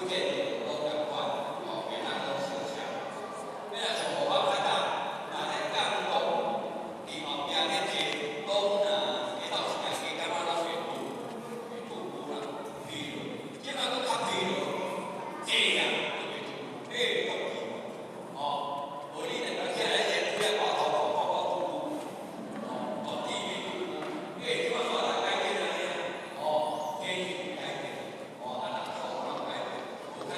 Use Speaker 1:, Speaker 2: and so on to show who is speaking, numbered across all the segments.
Speaker 1: 這路攏仝款，哦，袂當攏相像。你若像我較早，若咧降講佇後壁咧坐，攏若下晝時間加感覺攏會吐，會吐龜啦，飛落。這擺閣較飛落，坐啊，閣袂吐，嘿，足氣，哦，無你兩個起來先推啊，掛頭看看吐龜，哦，哦，地面吐龜，嘿，這擺煞來改變啊，哦，天氣改變，哦，啊人數可能改變，無較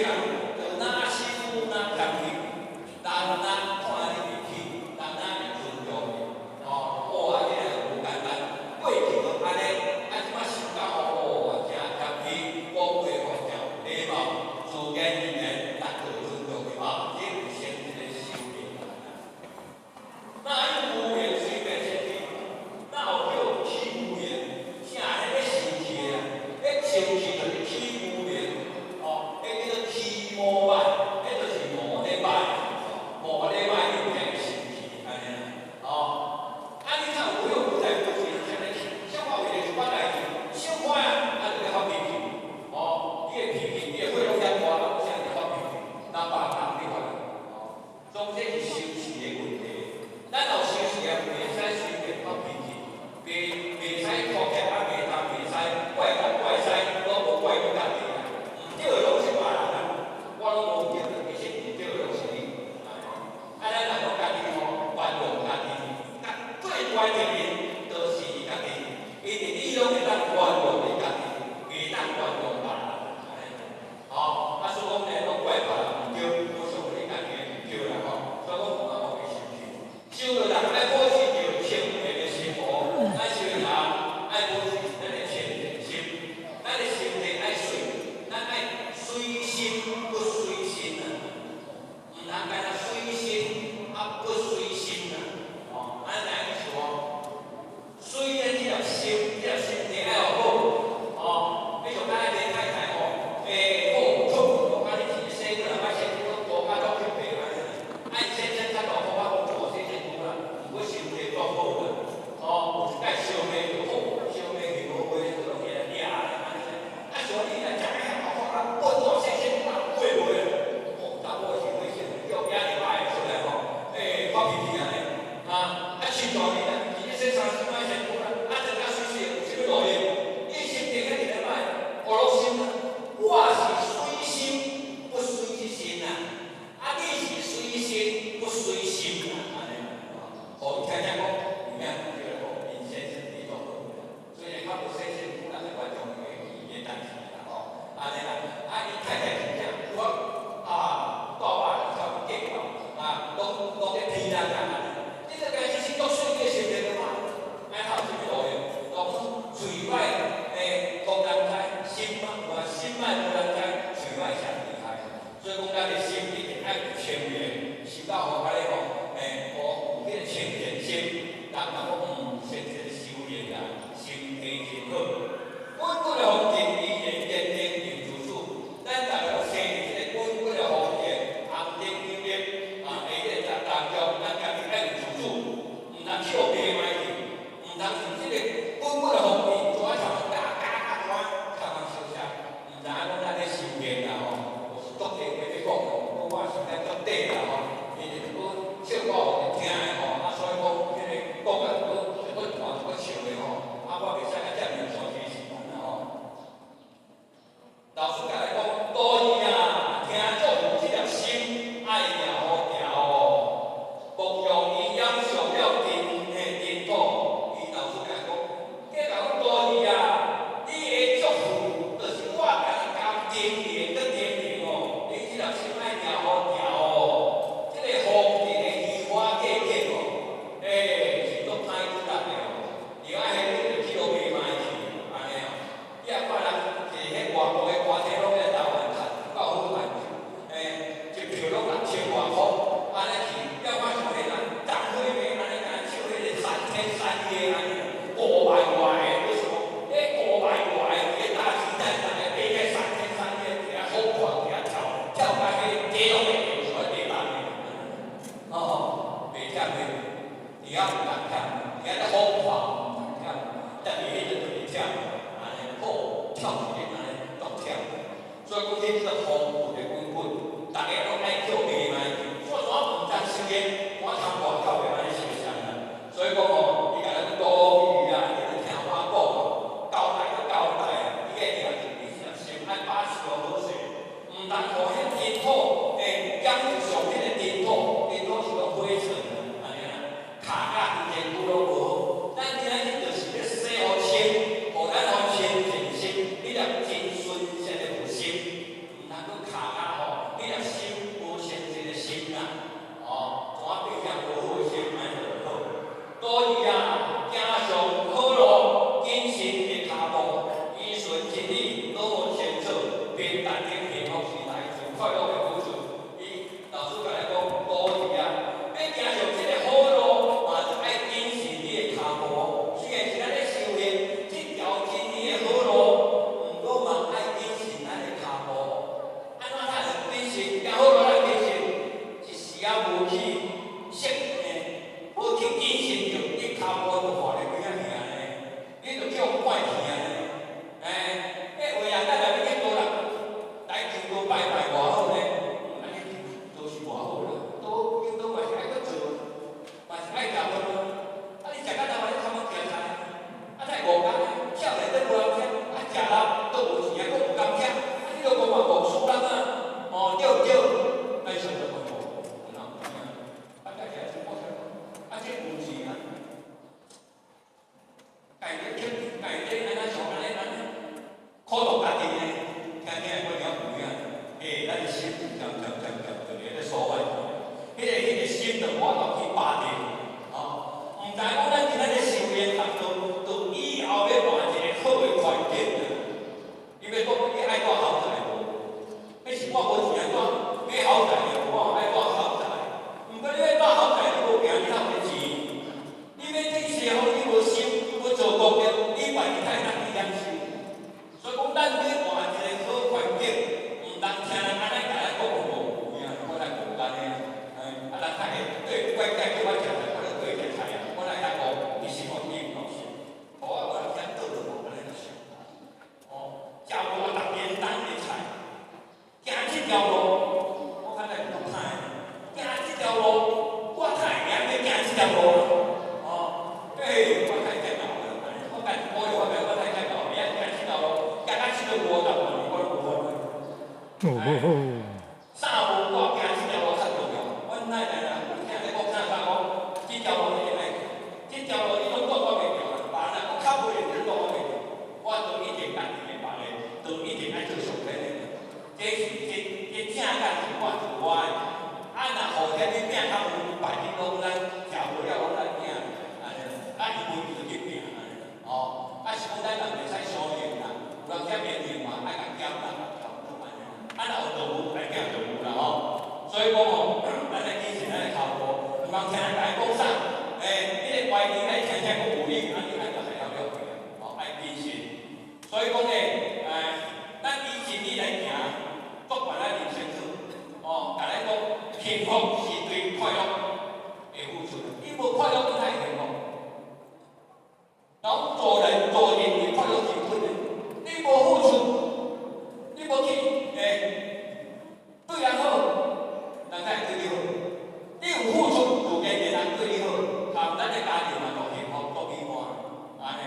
Speaker 1: 人就若辛苦若謙虛，人若看你袂起，人若會尊重你，哦，哦，啊，這個無簡單。過去就按呢，啊，這擺修到哦，誠謙虛，講話吼誠有禮貌，自然而然人就會尊重你啊，這是先這個修煉。若有無明隨便生氣，若有叫起無明？啥彼個生氣啊？彼生氣就是起無明，哦，彼叫做起魔歹，彼就是無咧歹，無咧歹你才會生氣，按呢啦，哦。啊，你若有有在過去，啥物小可為著一寡代誌，小可啊，啊就咧發脾氣，哦，你的脾氣，你的火攏遐大，啊，啥咧發脾氣，那別人你看，哦，總之是修持的問題。咱若有修持的，袂使隨便發脾氣，袂使哭起啊，袂通袂使怪東怪西，攏無怪你家己啊，毋對的攏是別人啊，我攏無對，其實毋對的攏是你。啊，咱若講家己吼，原諒家己，甲最大敵人就是伊家己，因為你攏會當原諒你家己，袂當原諒別人。吼，啊，所以講呢，攏怪別人毋對，無想你家己的毋對啦吼，所以講有嘛會生氣。修道人愛保持著清淨的心哦，咱修人愛保持咱的清淨心，咱的心地愛媠，咱愛隨心不隨身啊，毋通干焦隨身啊不隨心啊，哦，按呢意思哦。雖然這粒心，這粒心地愛好，哦，你像咱愛太太吼，欸，好出門哦，啊，你錢省啦，啊，先生都大甲足疲憊安呢，啊，先生較大個，我講大細身軀啦，毋過身體足好啦，哦，有一擺燒賣就好，燒賣去無話就攏起來掠咧，按呢，啊，像你若食遐大個啊，我大細身軀啊，過袂啊，哦，查某是危險，叫壓力大出來吼，欸，發脾氣按呢，啊，啊，親像你啦，一日洗三四擺身軀啦，啊，穿甲媠媠的有啥物路用？你心地遐爾歹，烏落心啊，我是隨心不隨身啊，啊，你是隨身不隨心啊，按呢，哦，予聽聽講，有影對啦，講𪜶先生你足好，雖然較無洗身軀，但是原諒伊的代誌啦，吼，按呢啦，啊，伊太太真正，我啊，大把頭計較，啊，攏咧批人啊，你這個其實足媠你的心地的嘛，愛頭啥物路用？講喙歹，欸，無人知，心歹，心歹無人知，喙歹上厲害。所以講，咱的心一定愛有清明，修到吼按呢吼，欸，有彼個清淨心，人若講先這個修煉啊，心地真好。滾滾的紅塵，依然堅定定自主。咱逐个生佇這個滾滾的紅塵，紅塵有力啊，下這個當中，咱家己愛有自主，毋通笑袂歹去，毋通像這個滾滾的紅塵，怎啊頭加加加怎頭殼相像，毋知影講咱咧修煉啦吼，有足濟話欲講，毋過我時間足短啦吼，因為閣笑我有聽的吼，啊，所以講這個講啊，閣閣換閣笑的吼，啊，我袂使甲佔用上濟時間啦吼。老師共咱講，徒兒啊，聽祖父這粒心愛牢好牢哦，莫讓伊染上了塵的塵土。伊老師共咱講，計共講徒兒啊，你的祖父就是我共你共叮嚀閣叮嚀哦，你這粒心愛牢好牢哦。這個紅塵的虛華假境哦，欸，是足歹拄力的哦。另外，彼個就去予賣去，按呢哦。你若看人坐彼外國的高鐵攏來台灣趁夠好辦，欸，一票攏6000外箍，按呢去，了我像彼人逐歲馬按呢敢若笑彼個3天3夜按呢，5萬外个，為什麼？彼5萬外个佇咧大巨蛋逐个爬起3天3夜，佇遐瘋狂佇遐跳，跳甲彼個地攏會動，會地動的，哦，袂忝的，佇遐有人忝，佇遐咧瘋狂毋通忝，但是彼陣就袂忝，按呢好跳一個按呢足忝。所以講這個風雲的滾滾，逐个攏愛叫賣賣去，所以我毋知修煉，我通外口的按呢相像啦。所以講吼，伊共咱徒兒啊，你著聽我講哦，交代閣交代啊，你個掠住你這粒心愛把持好勢，毋通予彼塵土，欸，染上彼個塵土，塵土是講灰塵啊，按呢啦，卡甲規身軀攏無好。欸，我太太老了，我干我有我我太太老，伊爱行七条路，行到7岁50年，我拢無法。
Speaker 2: 哦吼吼！
Speaker 1: 三步我行這條路較重要。阮奶奶啦，有聽咧講啥啥講，這條路一定愛，這條路你攏擋我袂著啦，別人講較袂，你擋我袂著。我都一定家己的別個，都一定愛做上天的。這是這這正解是我自我的。啊，若後天你拼較有，別日攏咱食無了，攏咱拼，按呢，啊伊無就去拼，按呢，哦，啊是講咱人袂使傷用啦，有人欠免用嘛，愛共減啦，按呢，啊若有動物愛拼動物啦吼。所以講吼，咱愛謹慎咱的跤步，毋通聽人共伊講啥，欸，你個懷疑愛聽聽講有理，啊你愛就害了了去啊，吼，愛謹慎。所以講咧，咱以真理來行，各管咱人生去，哦，共咱講，幸福是對快樂的付出。你無快樂，你哪會幸福？然後做人做人為快樂是困難，你無付出，你無去對人好，人才會對你好。你有付出，自然會人對你好，含咱的家庭嘛，都幸福、都美滿，按呢。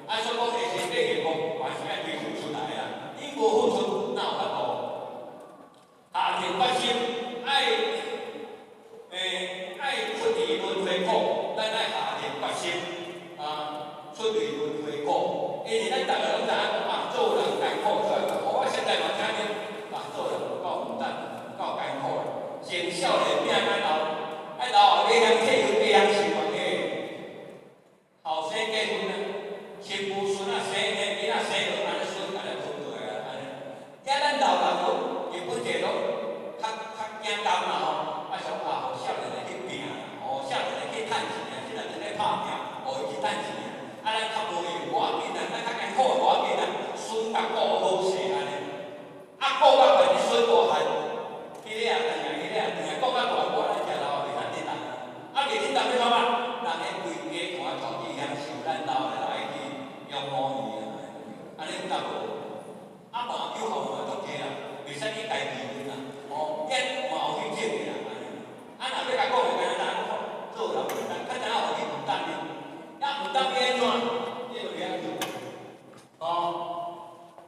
Speaker 1: 啊，所以講，下是要幸福，還是愛對付出來啦。你無付出，哪有法度？下定決心，愛愛出離輪迴苦，咱愛下定決心啊，出離輪迴苦。因為咱逐个攏知影講啊，做人艱苦出來，我現在嘛聽見啊，做人有夠負擔，有夠艱苦的。從少年拼到老，啊老後你曉退休，你曉生活的。後生結婚啊，新婦孫仔生，囡仔生落，按呢孫共咱吞落來啊，按呢。遐咱老人攏日本者攏較較驚擔啦吼，啊想啊，予少年的去拼，予少年的去趁錢啊，這若正咧拍拼，予伊去趁錢啊。啊，咱較無閒無要緊啊，咱較艱苦無要緊啊，孫共顧好勢按呢。啊，顧到大，你孫大漢，彼個也轉來，彼個也轉來，顧到大，無咱食老袂通振動啊。啊，袂振動欲創啊？人彼規家團團去享受咱老的來去養老院啊，按呢有得無？啊，嘛救護嘛足濟啦，袂使去家己問啦，哦，遐嘛有彼種的啦，按呢。啊，若欲共講會敢若講做人負擔，較知影予你負擔呢？啊，負擔欲按怎？你就袂曉做。哦，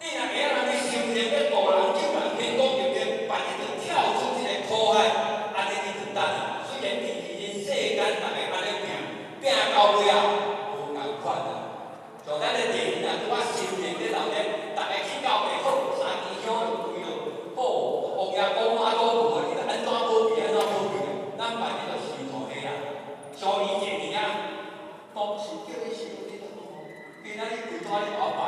Speaker 1: 你若會曉人去修煉，欲度人救人，天公對不對？萬一就跳出這個苦海，按呢你就值啊。雖然佇人世間逐个按呢拼，拼到尾啊，無仝款啊。像咱的電影啊，拄仔修煉咧老咧，逐个去到下好，三支香就開落，好，王爺公媽祖婆，你若按怎保庇，按怎保庇？咱萬一就修錯彼啦。所以這年啊，當時叫你修，你都無。今仔日跪在你共我拜，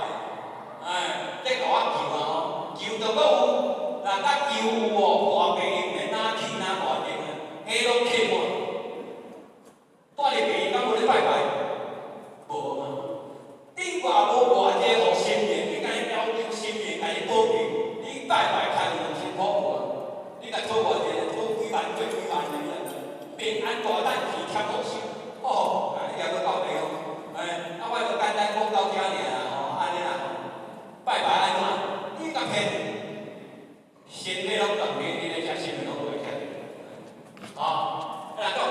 Speaker 1: 哎，這共我求啊吼，求著閣有，若甲求有哦，大病院免哪去哪大間啊，彼攏客滿。蹛佇病院敢無咧拜拜？無嘛。你若無偌濟予神明，你共伊要求神明共伊保庇，你拜拜開良心苦無啊？你共討偌濟，討幾萬過幾萬年啊，平安大趁錢添福壽，哦，啊，也閣到地哦。哎，啊，我就簡單講到遮爾啦，吼，按呢啦，拜拜按怎？你共騙，神體攏斷去，你咧食神攏無會曉。啊，若到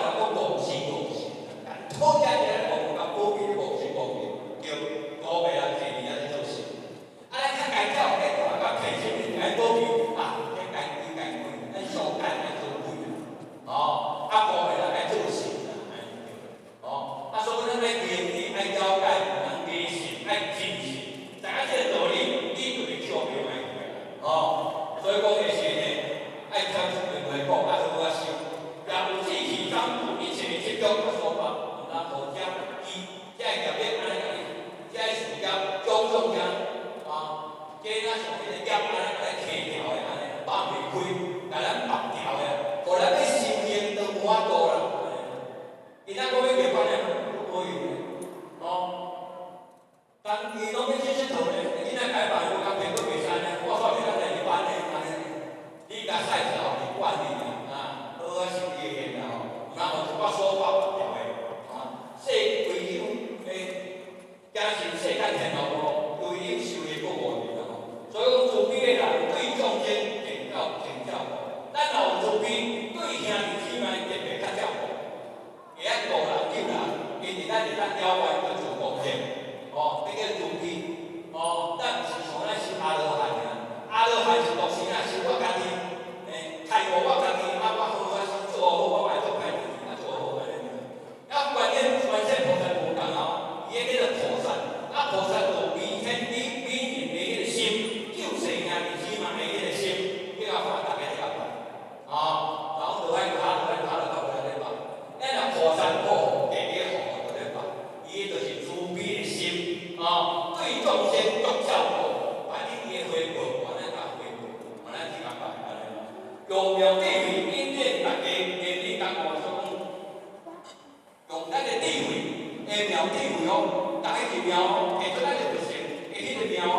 Speaker 1: 慧哦，逐家入廟哦，提出咱的特色，的彼个廟哦，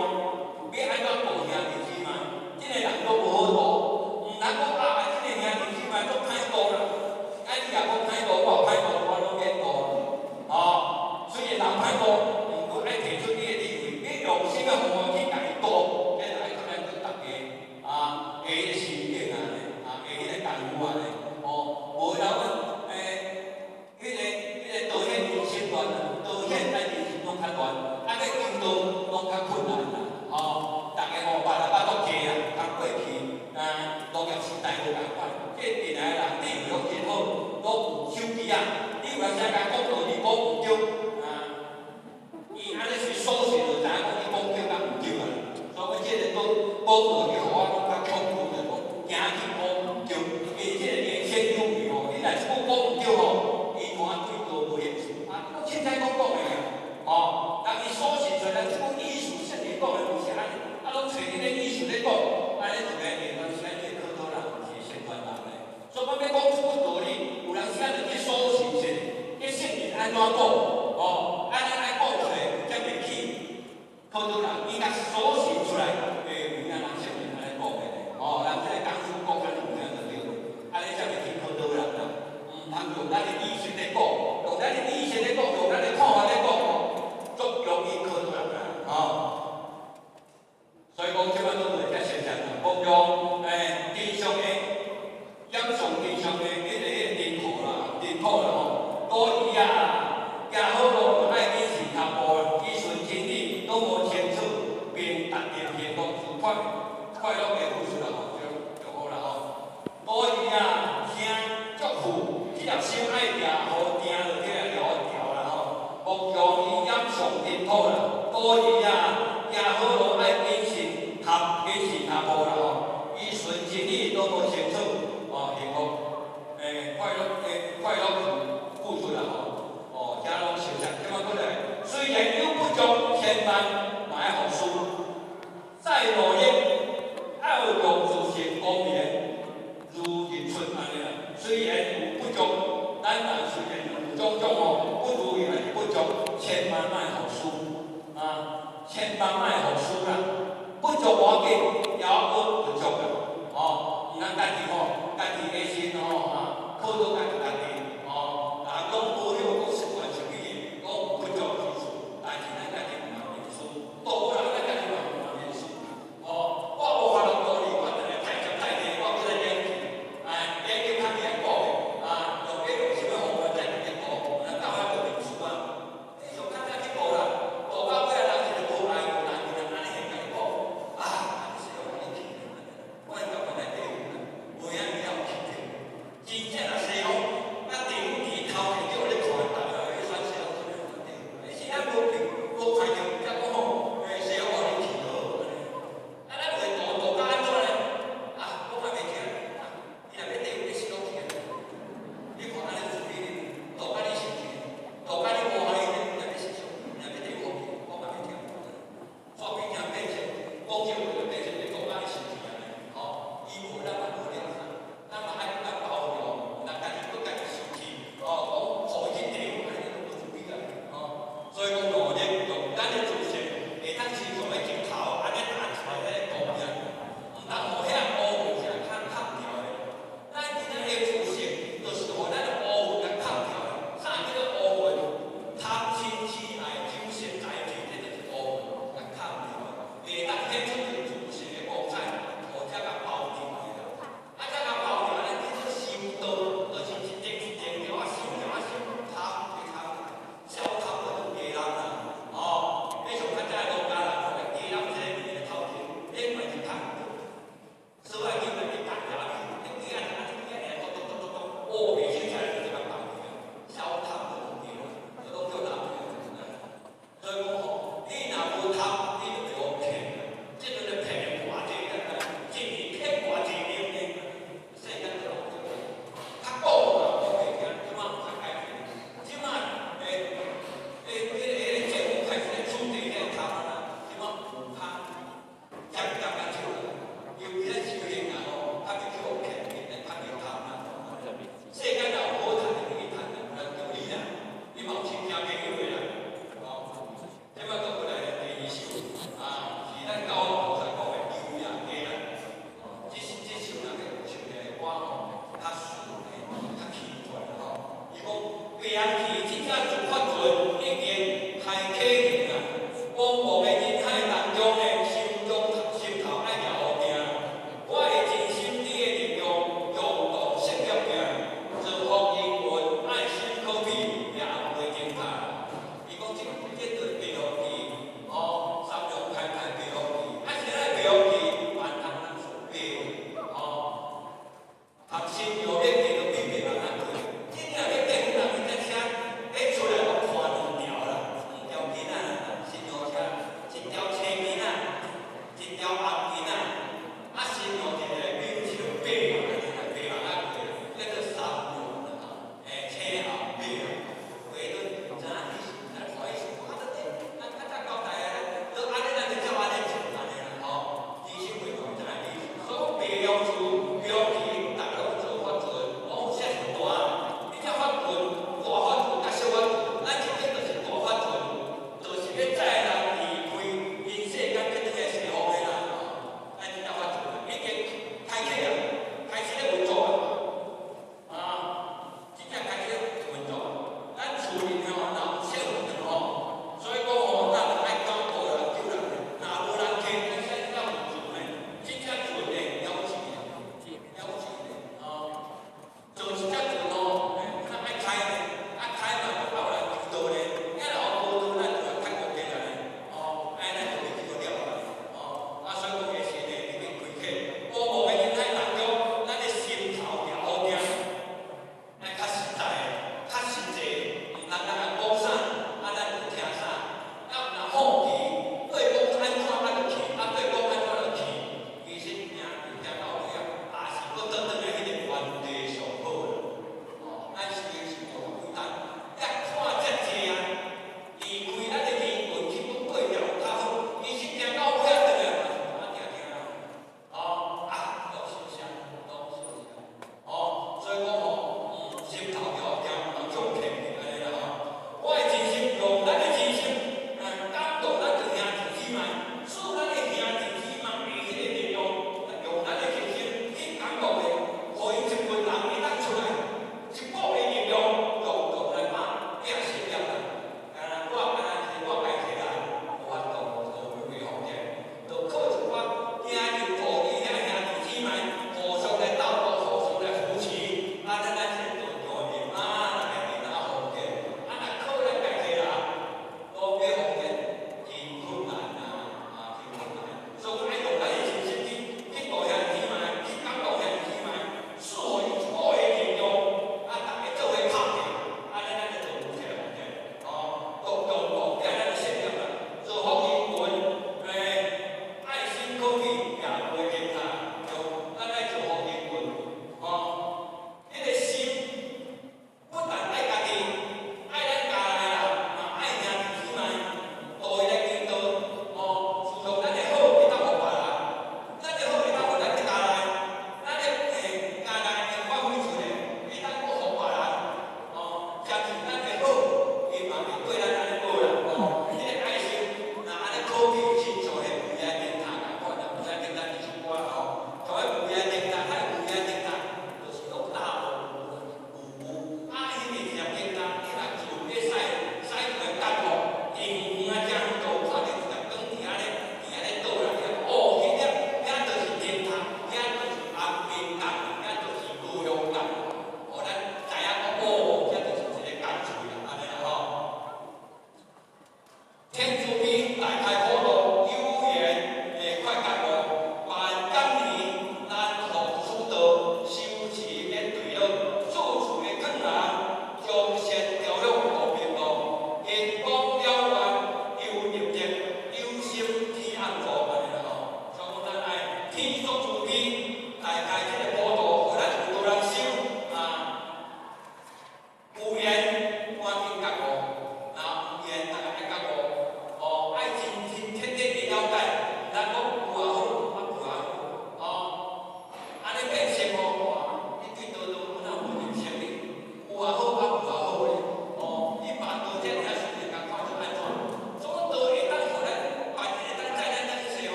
Speaker 1: 欲按怎度兄弟姊妹，這个人都無好度，毋通講啊，這个兄弟姊妹足歹度啦，啊你若講歹度，我有歹度，我攏免度。哦，雖然人歹度，毋過愛提出你的智慧，欲用啥物方法去共伊度，這就愛看咱逐家啊，的彼個心境啊，啊，的彼個功夫啊，哦，無人彼個導顯人心亂啊，導顯咱人心攏較亂，啊，欲求道攏較困難啦，哦，逐家吼腹來腹足濟啊，較過去啊，農業時代無仝款，這近來的人智慧攏真好，攏有手機啊，你有當時共講道理講毋對啊，伊按呢隨索性就知影講你講對佮毋對啊，所以這個講講道理，予我講較恐怖就講，驚去講毋對，因為這個年輕有為吼，你若一句講毋對吼，伊看對道無興趣，啊，你攏凊彩講講的爾，哦，人伊所信出來，這句意思聖經講的毋是按呢，啊，攏揣恁的意思咧講，按呢就來會當是咱這個考倒人是成全人的。所以我欲講這句道理，有人時啊就去所信說，這聖經按怎講，哦，按呢愛講出來才袂去考倒人，伊共所信出來，欸，有影人聖經按呢講的咧，哦，人這個講師講按呢有影就對，按呢才袂去考倒人啦。毋通用咱的意識咧講，用咱的意識咧講，用咱的看法咧講，足容易考倒人啦，哦。所以講，這擺都會遮現象啦，講用地上的，仰上地上的彼個塵土啦，塵土啦吼，古伊啊，行好路愛謹慎跤步啦，依循真理，攏無清楚，並達到幸福快快樂的付出啦吼，就就好啦吼。古伊啊，聽祝福，這粒心愛掠予定落去來掠予牢啦吼，莫讓伊掩上塵土啦。古伊啊，行好路愛謹慎跤謹慎跤步啦吼，依循真理攏無清楚，哦，幸福快樂的快樂付出啦吼，哦，遮攏熟悉。這擺過來，雖然有不足，千萬嘛愛服輸，再努力，愛用自信光明如日春按呢啦。雖然有不足，咱人雖然有種種吼不如意還是不足，千萬莫服輸啊！千萬莫服輸啦！不足無要緊，猶閣不足啦，哦，毋通家己吼，家己的心吼啊，靠倒家己家己，哦，人講無好，講十全十美的，講有不足之處，但是咱家己毋通認輸，多人咱家己嘛毋通認輸，哦，我無法度道理，我定定太濟太濟，我閣咧演戲，哎，演戲較免講的，啊，用欲用啥物方法再來去講，咱到遐閣認輸啊，你上較早去度啦，度到尾仔人一個無愛無難，就按呢現共你講，啊，按呢是用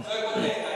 Speaker 1: 所以阮咧